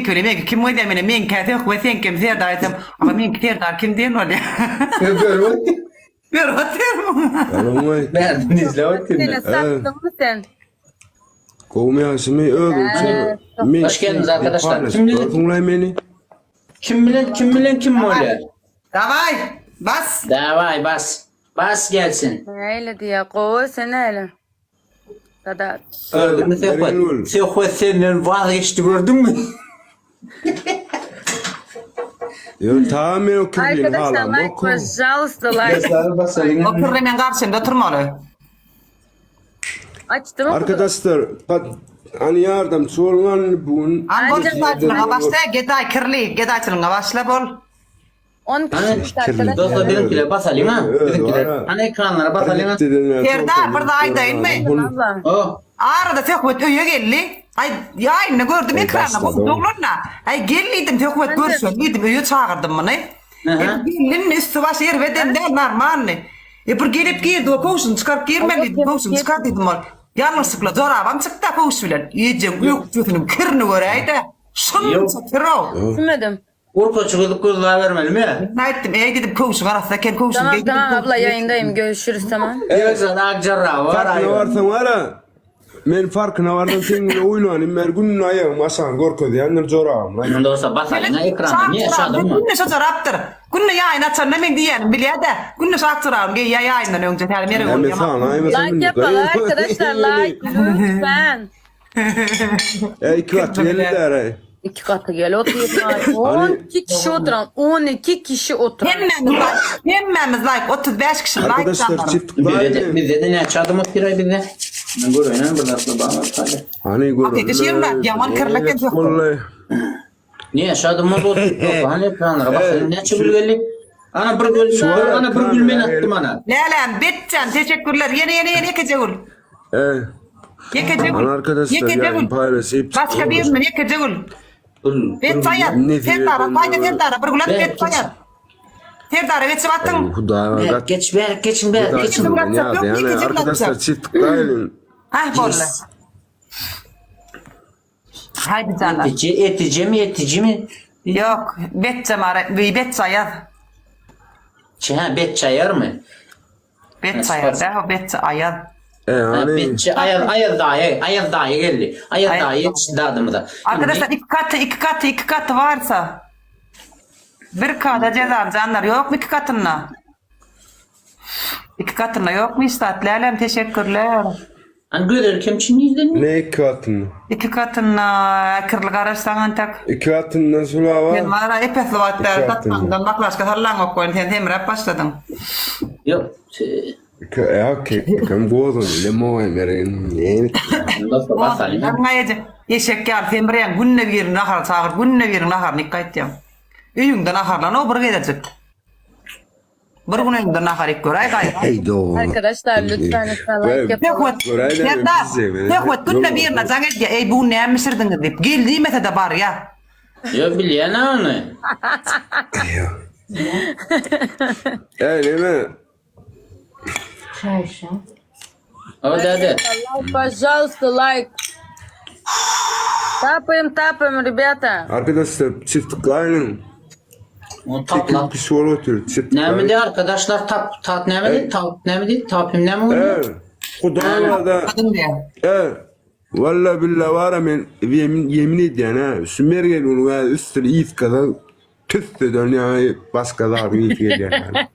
Köle meňki kim goýdýar meni meňkä söhbet seňkem Serdar aýtsam aga meňki Serdar kim diýen bolýar. Görüp otyr. Görüp otyrmyň? Ýalanmy? Bärden izläp otyryn. Seni satdyňmy sen? Gowumy ýagşymy özüňçe men Hoş geldiniz arkadaşlar. Kim bilen- Gördüňlaý meni. Kim bilen kim bilen kim bolýar? Daway bas. Daway bas. Bas gelsin. Näle diýýär? Gowy sen näle? Dada. Gördüňmi Söhbet? Söhbet senden waz geçdi gördüňmi? Ýöne ta men o kirlini Arkadaşlar halam like yok. пожалуйста like. Basalyň. O kirli meň garşymda oturmaly. Açdym okudu. Arkadaşlar pat hani ýardamçy bolgan bu gün. An bol Anca gedaýçylyga başla gedaý kirli gedaýçylygyňa başla bol. 10 kişi arkadaşlar. Dostlar bizimkiler basalyň ha. Bizimkiler. Hani ekranlara basalyň ha. Serdar bir zat aýdaýynmy? Abla. Oh. Arada Söhbet öýe geldi. Aý ýaýynda gördüm Ey, ekranda başlady gowy o. doglanna. Aý gel diýdim Söhbet görüşeli diýdim öýe çagyrdym muny. Aha. Gelin üsti başy erbedem däl normalny. E bir gelip girdi o köwşüni çykaryp girmeli diýdim köwşüni çykar diýdim ol. Ýalňyşlykla jorabam çykdy köwüş bilen. Ejeň ökjesiniň kirini göräýdä. Şunça kir-ow. Düşünmedim. Urkaçy gyzyp gözläbermelimi? Men aýtdym, eý diýdim köwşüň arassa eken köwşüni Tamam geý diýdim. tamam abla ýaýyndayım görüşürüz tamam. Ýoksa akjarragy bar Farkyna aýy. barsaň bara. Men farkyna barsam seň bilen oýnanym bäri günde aýagymy aşagyny görkezýändir jorabymlaý. Dostlar basalyň ha ekrana. Niye şadym mı? Günde şo jorapdyr. Günde ýaýyn açanda men diýýänim bilýä-de. Günde şo ak jorabyny geýýä ýaýyndan öňje täze merek Näme bolýa. sanaýmasam Like yapalım arkadaşlar like lütfen. E iki katı geldi däre. İki katı gel otur. 12 kişi oturan 12 kişi oturan. Hemmämiz like, hemmämiz like 35 kişi like Arkadaşlar canlarym. çift Bizde de, tıklayın. bizde de näçe adam otyr bizde? Men göreýin bir zatlar bar hadi. Hani Hakyky şirinler, ýaman kirli eken söhbet. Vallahi. Niye şadım oldu oturup hani ekranlara bak sen näçe gül geldi? Ana bir gül, ana bir gül men atdym ana. Lälem, Betjan, teşekkürler. Ýene ýene ýene ýekeje gül. E, Ýekeje gül. Ana arkadaşlar Ýekeje ýaýyn gül. paylaşıp Başga birinden ýekeje gül. Gül. Bet saýar. Nefret Serdara, eden paýda de- Serdara bir gül at, Ben bet saýar. Serdara geçip atyň. Hudaýa Berk gat. geç, berk geçin, berk geçin. Gül atsak ýok, Yani ýekeje gül arkadaşlar atsak. çift tıklayın. Hah boldy. Haýdy janlar. Etici, etici mi, etici mi? Ýok, bet jamara, bet saýar. Çe, bet çayar mı? Bet saýar, da, o bet aýaz. E Ha, hani betçi, ayaz, ayaz daýy, ayaz daýy geldi. Ayaz Ayaz daýy yetişdi adımıza. Arkadaşlar iki katı, iki katı, iki katı varsa bir kata cezam canlar yok mu iki katında? İki katında yok mu istat? Lälem teşekkürler. Hani gözel kemçin izlenmiyor. ne iki katını? İki katında kirli garaşsan antak. İki katından sula Sen var. bana epesli wagt bäri İki katında. satmaňdan baklaşka sallaňok goýun sen semräp başladyň. Yok. e, İki e okey. Kim gozun ile moy verin. Ne? Dostlar basalyň. Gaýajy eşek ýaly semräň günde birini nahara çagyr, günde birini naharyny iýip gaýtýaň. Öýüňde naharlan o bir gezejik. Bir gün öýüňde nahar iýip göräý gaýra. Hey doğru. Arkadaşlar lütfen lütfen like yapalım. Söhbet, Göräýdä, Serdar, bizi, Söhbet günde birine jaň edýär, eý bu gün näme bişirdiňiz diýip. Gel diýmese-de barýar. Yok bilýän onu. Ey neme? O dede. Like, пожалуйста, like. Тапаем, тапаем, ребята. Arkadaşlar çift tıklayın. O tapla. Sekiz kişi otur. Çift Näme tıklayın. diýär arkadaşlar tap tat näme diýär tap näme diýär tapim näme bolýar? Evet. Hudaýa da. Kadın diýär. Evet. Valla billa var ya men yemin, yemin edýän ha. Şu mergel onu ya üstüne iyis kaza tüsseden ya başka zadyň iyisi gelýär. Yani.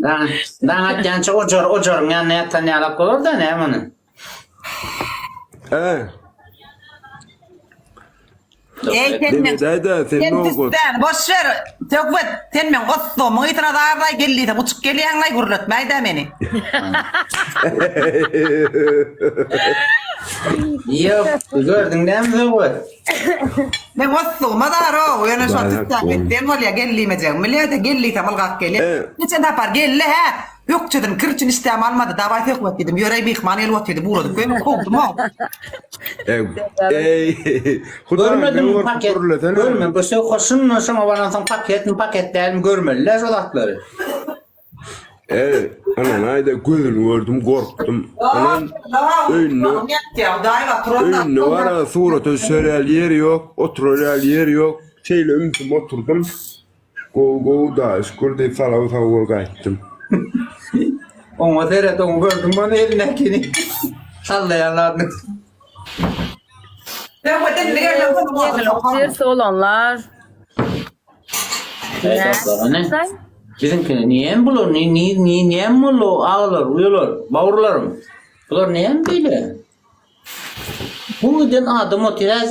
Dan dan atýança ojar ojaryň ýanyna ýatan ýalak bolar da näme ony? Evet. Eý sen men Demedäý-de sen Sen ne ogut. tüsdän, boş ver. Söhbet, sen meň ossumyň ysyna zarlaý gel diýsem uçup gelýäňlaý gürletmäý-dä meni. Ýok, gördüň näme söhbet? Meň ossuma zar-ow, ýöne şo Baýrak tüsdän bol. etden bolýa gel diýmejegimi bilýä-de, gel diýsem ylgap gelýä. E. Geçen sapar geldi hä, ökjesini kirçini işdäm almady, dawaý söhbet diýdim, ýöreý myhman gelip otyrdy, bugradyp goýma, kowdum-ow. Ey, ey, Hudaýym Görmedim men gorkup paket. gürlesene. Görme bu söhbet şundan şoňa baransoň paketmi paket dälmi görmeliler şo zatlary. Ey. Anan aýda gözüni gördüm gorkdum. Anan öýünde öýünde bar surata düşer ýaly ýeri ýok, oturar ýaly ýeri ýok. Şeýle ümsüm oturdym. Gowy gowy da şükür diýip salam sag bol gaýtdym. Oňa seret, oňa gördüm ony elindäkini. Sallaýan zadyny. Tersi olanlar. Biziňkini niýem bular, ni ni ni niýem boldy agalar, uýalar, bawurlarym. Bular niýem beýle? Bu giden adam otyr.